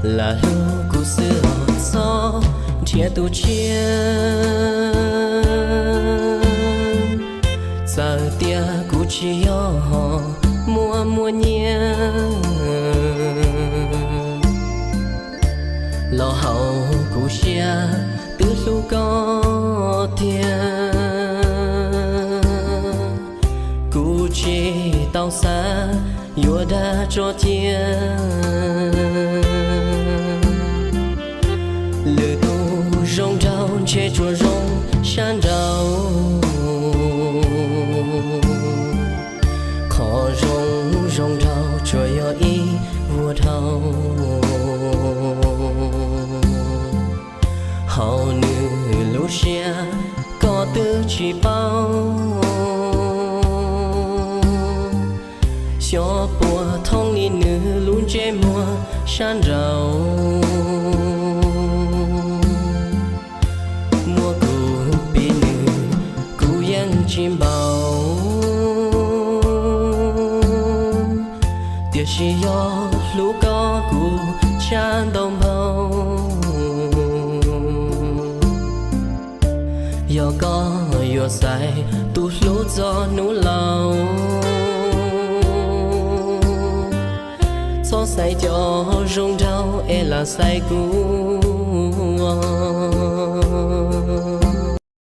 Lam hlub kuv xwb os, txhob nrhiav tus tshiab. Txawm tias kuv tsis yog hom muaj muaj nyiaj, los hauv kuv siab twb hlub koj tiag. Kuv tsis tau xav yuav dag tso cia. Lwm tus zoo nraug ntshe tsuas zoo sab nraud. Qhov zoo zoo nraug tsuas yog ib vuag dhau. Hauv nws lub siab koj twb tsis paub. Xyov puas thooj li nws lub ntsej muag sab nraud. Muaj kuv pib nws kuv yeej tsis npaum. Tiam sis yog hlub koj kuv tshaj ntau npaug. Yog koj yuav xaiv tus hlub txog hnub laus, txhob xaiv cov zoo nraug es lam xaiv kuv.